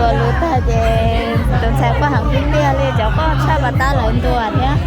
Lus tag ces tus ntxhais quaj heev tiag tiag li, cov quaj tshaj pas tab lawv ntua thiab.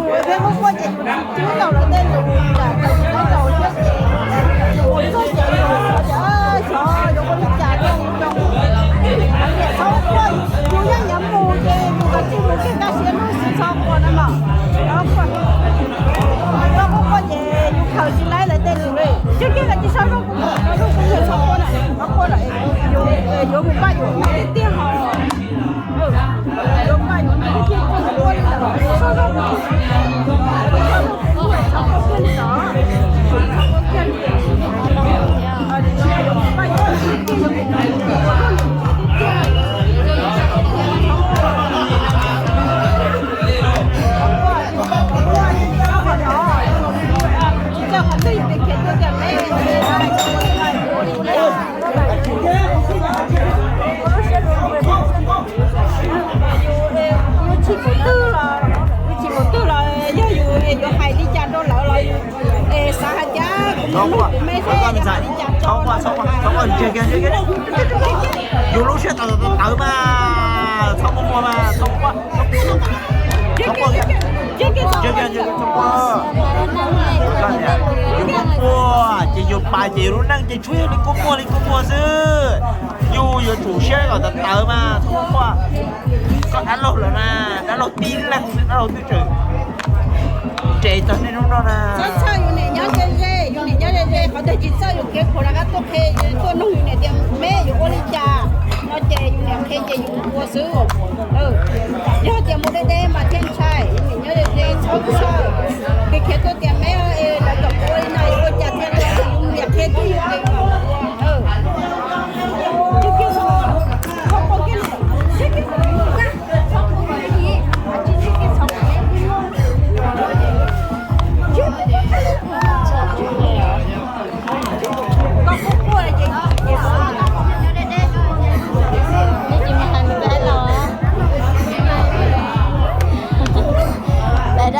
Yus peb muab quaj ces yus tsis tau lawv tej lus, yus tsis tau thiab ces ua txuj ces yus xyov yuav ua li cas thiaj li zoo. Niam txhob quaj, yus yeej yuav mus ces yus kav tsij mus kiag kaj siab hnub xwb txhob quaj na mog. Txhob quaj ces yus khaws tsis laib lawv tej lus li. Tseeb kiag lawv tsis sau zoo kuv, sau zoo kuv yus txhob quaj na, txhob quaj lawm, yuav mus pab yus tiag tiag ho. Yus tsis mus twg los, yus tsis mus twg los yog yus yuav hais li cas rau lawv los yus xav hais tias kuv muaj nuj kuv me seb yuav hais li cas rau lawv. Yus lub siab tawv tawv mas txhob muaj muag mas txhob muaj. Yus muaj muag ces yus pais ces yus lub neej ces tsuas yog li kua muag li kua muag xwb. Yus yuav tsum siab kom tawv tawv mas txhob muaj muag. Koj dab laug lawm na, dab laug tib leeg, dab laug twb tseem nres txog niaj hnub no na. Txhob txhawj, yus niam nyob ze ze, yus niam nyob ze ze, qhov twg tsis txawj yus khiav khuav rov qab tuaj qhia, tuaj nug yus niam tias me yuav ua li cas no ces yus niam qhia ces yus ua xwb. Yog tias mus deb deb mas thiaj ntshai, yus niam nyob ze ze txhob txhawj. Khiav khiav tuaj tias me, lawv kom kuv ua li no yuav ua cas thiaj li yus niam qhia twb yus tias txhob quaj kiag li, txhob quaj kiag li. Tsis txhob quaj li, tsis txhob quaj li.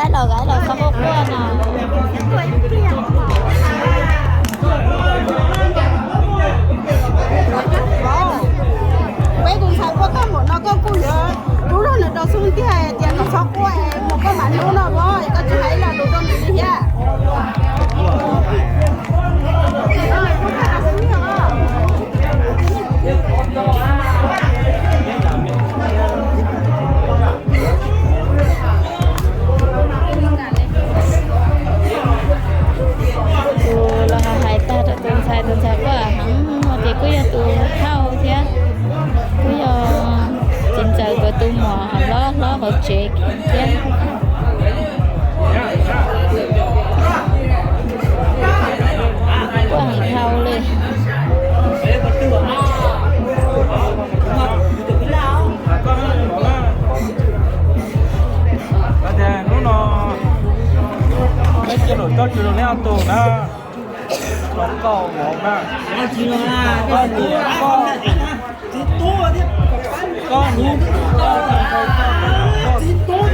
Los gais los txhob quaj quaj no. Peb tus ntxhais quaj tag npaum no koj kuj yuav rub zog nws rau xub ntiag tias nws txhob quaj es mus koj mam hlub no os, koj tsis hais ib lo lus rau nws li thiab. Tus los hais tag rau tus ntxhais, tus ntxhais quaj heev no ces kuj yog tus thauj thiab, kuj yog txiv ntxawm nkawd tus muam hlob hlob hauv tsev thiab. Quaj heev dhau li. Hnub no peb cia lwm tsob tswv rau neb ob tug na, los kauj vauv na, koj niam koj, koj niam koj, koj niam koj, koj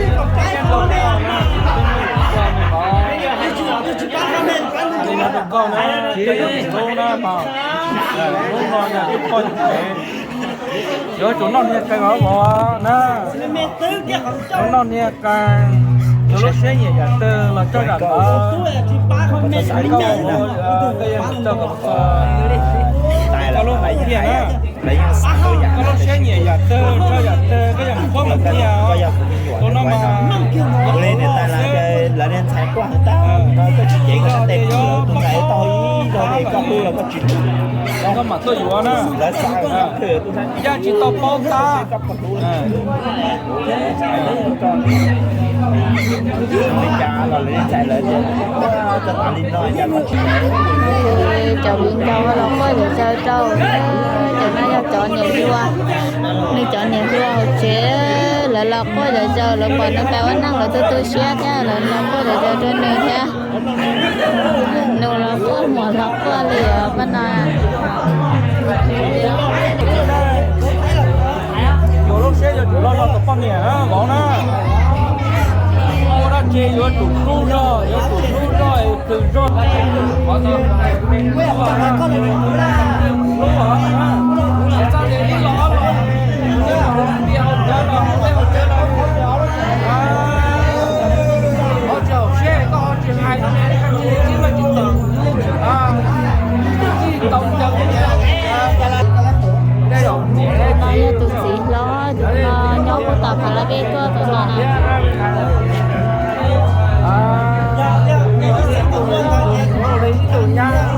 niam koj, koj niam koj na, hlub na mas, hnub no yog ib qho yuav tsum noj niag qees os vauv na. Yuav noj niag qees, yuav lub siab nyiam yam twg los coj zam ntawd. Koj vauv, koj yog tsis tau kom txog koj lub hom phiaj na. Koj lub siab nyiam yam twg tso yam twg, koj yog mus qhuab mus nyiam os. Tus no mas, lawv niag ntxhais quaj heev tag, koj tsis cev koj sab tes, tus ntxhais tau ib zaug es koj hlub los koj tsis hlub, koj mam tuaj yuav na. Yaj tsis tau paub tab. Cov viv ncaus los quaj zom zaws rau, cov no yog cov niam hluas, nws cov niam hluas hauv tsev, lawv los quaj zom zaws, lawv pom nws pab ua neej lawv tu tu siab thiab lawv los quaj zom zaws rau nws thiab. Nus los quaj, muam los quaj li os pab no. Yuav lub siab yuav tsum los no tus poj niam vauv na. Ua dab tsi yuav tsum hlub zog, yuav tsum hlub zog, plhws zog. Tsis hais, tsis tawm, tsis tau. Tus no yog tus txiv hlob, tus no nyob puag tom Pha La Vej tuaj tus no na. Ib tug nyab,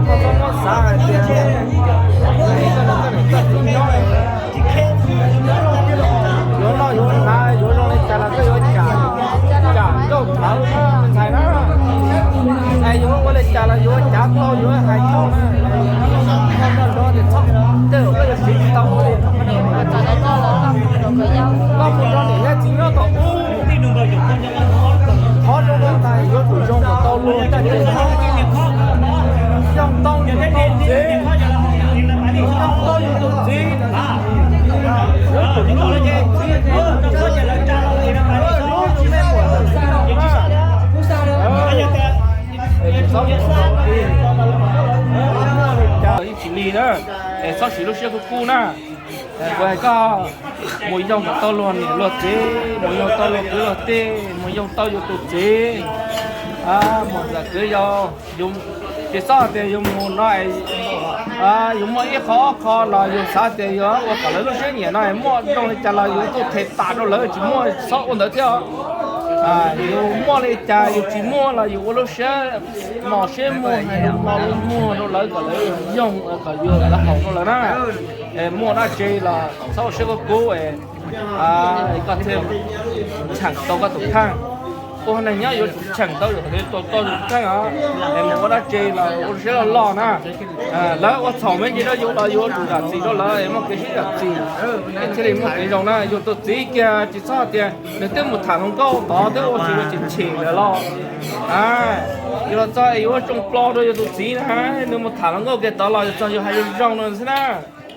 koj txhob muab xav hais tias yuav noj yuav hnav yuav zoo li cas los koj yuav cam, cam nkauj hlawv me ntxhais na. Es yuav ua li cas los yuav cav tau yuav hais tau na. Koj nrog nrog tias txhob, tej zaum koj yuav siv tsis tau li. Koj mus nrog niam nrog txiv nyob tom ub, qhov zoo ntag yuav tsum zoo kom tau luag caj ces yoog tau yus tus txiv, yoog tau yus tus txiv. Yuav tsum hlub yus tus txiv, hlub yus tus me muam tus txiv no na. Ib tsis li na, es txhob siv lub siab kub kub na. Kuv hais koj mus yoog kom tau luag niam luag txiv, mus yoog tau luag kwv luag tij, mus yoog tau yus tus txiv, muam ntxawm kwv yau. Tsis txhob hais tias yus mus no yus muaj ib qho ob qho los yus xav tias yus ua kom lawv lub siab nyiam no muaj zoo li cas los yus tuaj them tas rau lawv, tsis muaj, txhob ua ntawd thiab. Yus muaj li cas yus tsis muaj los yus ua lub siab mos siab muag, hais lus mos lus muag rau lawv kom lawv yoog, kom yus lawv haum rau lawv na. Muaj dab tsi los txhob ua siab kub kub, koj thiaj cheem tau koj tus kheej. Ua neeg nyob yuav tsum cheem tau yus tus kheej os. Es mus ua dab tsi los ua siab loj loj na. Lawv ua txhaum me ntsis rau yus los yus yuav tsum zam txim rau lawv, es muaj kev sib zam txim, es thiaj li muaj kev zoo na. Yus tus txiv kiag tsis txhob hais tias nws twb mus tham hluas nkauj tod twb ua tsis ua tsis chim lawm los, yus los txog es yuav tsoo plo rau yus tus txiv na. Nws mus tham hluas nkauj kiag tod los yus txog yus hais zoo zoo no xwb na.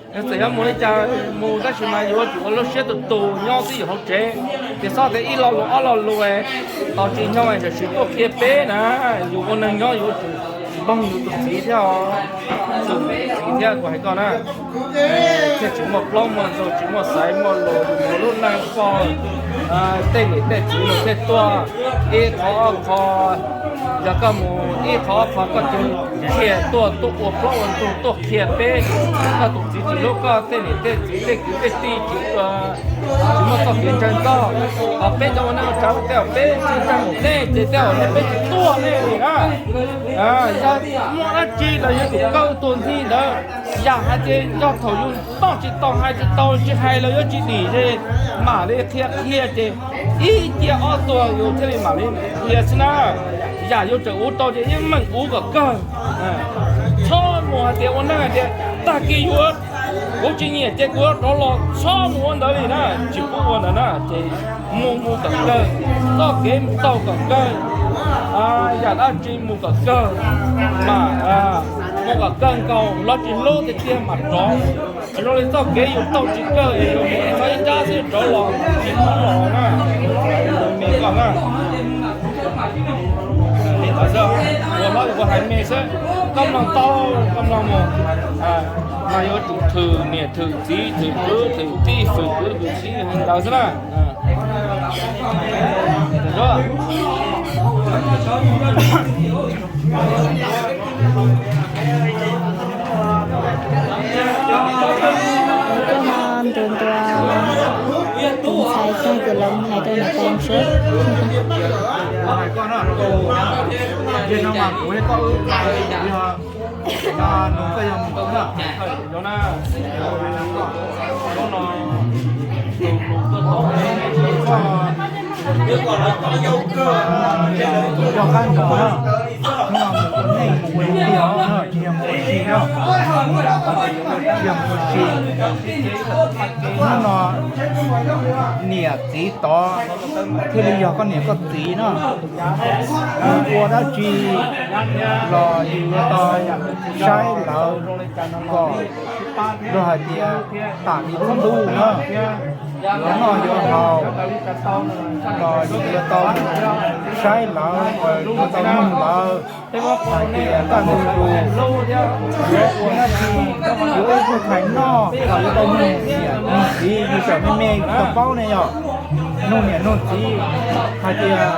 Yog txawm yuav mus li cas mus, tab sis mas yuav tsum ua lub siab tus tus nyob twj ywm hauv tsev, ces txhob tias ib lo lus ob lo lus, tos tsis nyob tam sim tuaj qhia peb na. Yus ua neeg nyob yuav tsum npog yus tus txiv thiab, tus txiv thiab kuv hais koj na. Thiaj tsis muaj plaub muaj ntug, tsis muaj xaiv muaj lus, yus mus lub neej pog tej niam tej txiv los thiaj tuaj ib qho ob qho. Yog koj mus ib qho ob qho koj cia li qhia tuaj, tuaj ua plaub ua ntug tuaj qhia peb, koj tus txiv tsis hlub koj, tej niam tej txiv tej kwv tej tij tsis, tsis muaj txoj kev ntseeg koj. Ho peb cov ua neej ua tsav tej zaum peb tsis ntseeg nej ces tej zaum nej peb tsis tuaj nej li na. Yog muaj dab tsi los yuav tsum kaw tus ntxhi ntawd. Yam hais tias yog thaum yus noj tsis tau hais tsis tau tsis hais los yuav tsis dim ces mam li qhia qhia ces ib cia ob tuag yus thiaj li mam li qhia xwb na. Yam yuav tsum ua tau ces yeej meem ua kom kawg. Txhob mus hais tias ua neej hais tias tag kis yus, kuv tsis nyiam ces kuv yuav rov los, txhob mus ua ntawd li na, tsis pub ua ntawd na. Ces mus mus kom kawg, txoj kev mus taug kom kawg, yam dab tsi mus kom kawg, mas mus kom kawg nkaus los tsis hlub tiag tiag mas rov. Zoo li txoj kev yus taug tsis kawg es yus mus txog ib nrab xwb rov los tsis pub los na. Tus me koj na, ua hlob yus ua hais me xwb, koj mloog tau, koj mloog mus. Mas yuav tsum thwm niam thwm txiv thwm kwv thwm tij thwm kwv thwm tij ntawd xwb na. Tus ntxhais xeeb ces lawv hais rau niam tais seb. Yog qab nrog na, hnub no mus ua neej mus ua tiag na, tsis yog mus ua si na, tsis yog mus ua si. Hnub no niam txiv tod thiaj li yog koj niam koj txiv na. Yus ua dab tsi los yus yuav tau saib lawv kom luag hais tias tam li lub ntuj na, yuav noj yuav haus los yus yuav tau saib lawv, yuav tau mloog lawv hais tias kaj ntug yus yuav ua dab tsi, yuav ua ib tug hais noj los yuav tau mloog niam mloog txiv, yus tseem me me tsis tau paub ne yom. Mloog niam mloog txiv hais tias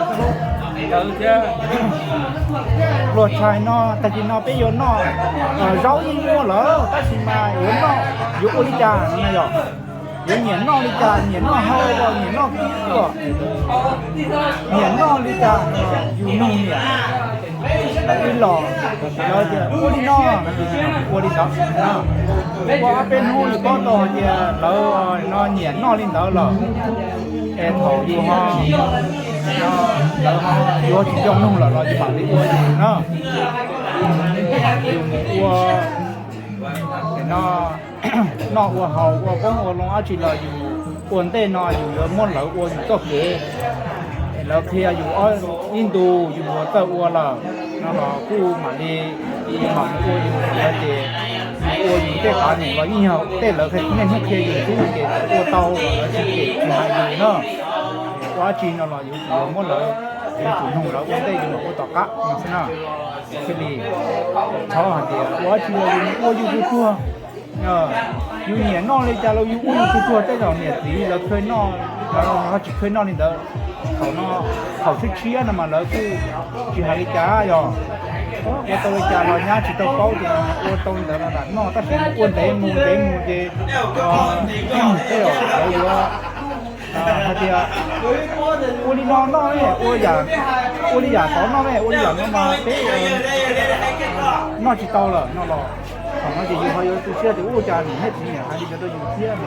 luag tshais no tag kis no peb yuav noj, zaub yeej muaj lawm tab sis mas yuav noj yuav ua li cas no na yom. Yuav nyiam noj li cas, nyiam noj hau los nyiam noj kib los, nyiam noj li cas yus nug niam lawv ib los, lawv tias ua li no, ua li ntawd. Ua ob peb hnub yus paub tau hais tias lawv no nyiam noj li ntawd lawm, es thaum yus ho, lawv ho yuav tsis nco nug lawm los yus mam li ua yus na. Yus mus ua no noj ua haus ua qoob ua loo dab tsi los yus ua ntej no yus yuav muab lawv ua yus txoj kev. Lawv qhia yus ob ib ntus yus yuav txawj ua lawm no los kuj mam li, yus mam ua yus lawv ces yus ua yus tej qav num los yeej yog tej lawv niaj hnub qhia yus xwb ces ua tau los lawv tsis cem tsis hais yus na. Ua dab tsi no los yus yuav muab lawv, yus yuav tsum noog lawv ua ntej yus mam ua tom qab no xwb na. Thiaj li thov hais tias ua dab tsi los yus ua yus tsuag tsuag. Yus nyiam noj li cas los yus ua yus tsuag tsuag, tej zaum niam txiv lawv kheev noj, lawv ho tsis kheev noj li ntawd. Thaum no thaum tshiab tshiab no mas lawv kuj tsis hais li cas yog ua tau li cas los nyab tsis tau paub ces ua tau li ntawd los lam noj, tab sis ua ntev mus ntev mus ces tej zaum lawv yuav hais tias ua li no noj ne, ua yam, ua li yam tod noj ne, ua li yam no mas peb noj tsis tau lawm no los. Thaum no ces yus ho yuav tu siab tias ua cas niam thiab txiv niam hais li ntawd rau yus thiab,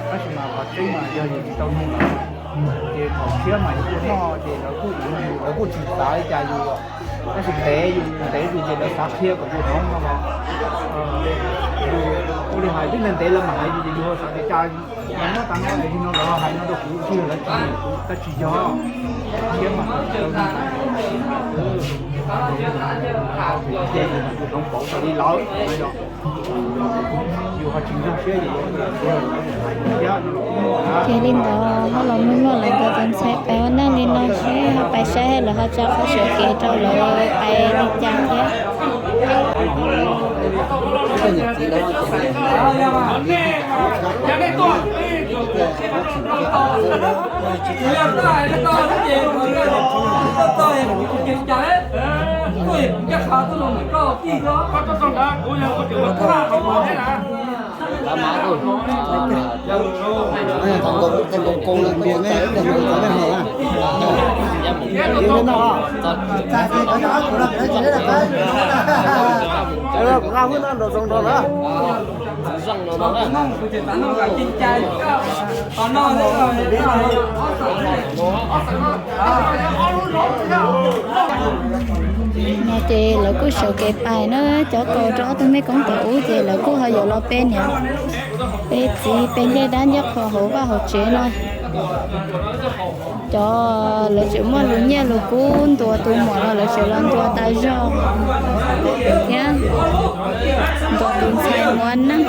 tab sis mas qhov tseeb mas yog yus tsis tau nug lawm. Ces thaum tshiab mas yus ua noj ces lawv kuj, lawv kuj tsis xav li cas yus, tab sis ntev yus ntev zus ces lawv xav qhia kom yus hloov no los. Ua li hais twb ntev ntev lawv mam hais yus ces yus ho xav tias cas nyob tas no es li no lawv ho hais no rau kuv, tsis yog lawv tsis nyiam kuv, tab tsis yog. Tshiab mas tsis tau nug, ces yus hloov pauv raws li lawv no yog. Ces li ntawd ho los mus muaj lawv nkawd tus ntxhais pais ua neej li no seb ho pais saib lawv ho tso qhov sawv kev rau lawv pais li cas thiab. No ces lawv kuj sawv kev pais na, cov kaus rau ob tug mej koob ntawm ub ces lawv kuj ho yuav los pe niam pe txiv pe ncej dab ncej qho hauv vaj hauv tsev no. Cov lawv tseem muaj lus nyiaj lus kub ntuas tus muam los lawv tseem los ntuas tas zog thiab, ntuas tus ntxhais ua neej.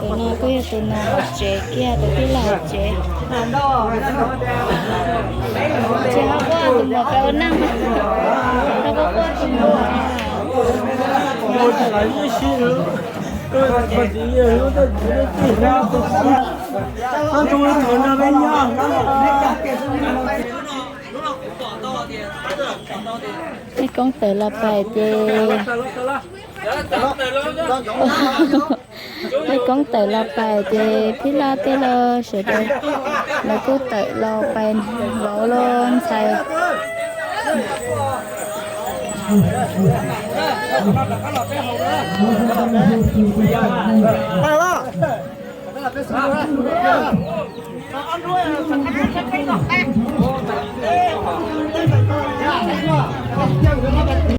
Tus no kuj yog tus no hauv tsev kiag, tus tij laug hauv tsev. Tsis ho quaj tus muam pais ua neej, ho quaj quaj tus muam. Mej koob tawm los pais ces, mej koob tawm los pais ces phij laj tej los sawv daws lawv kuj tawm los pais, vauv los ntxhais.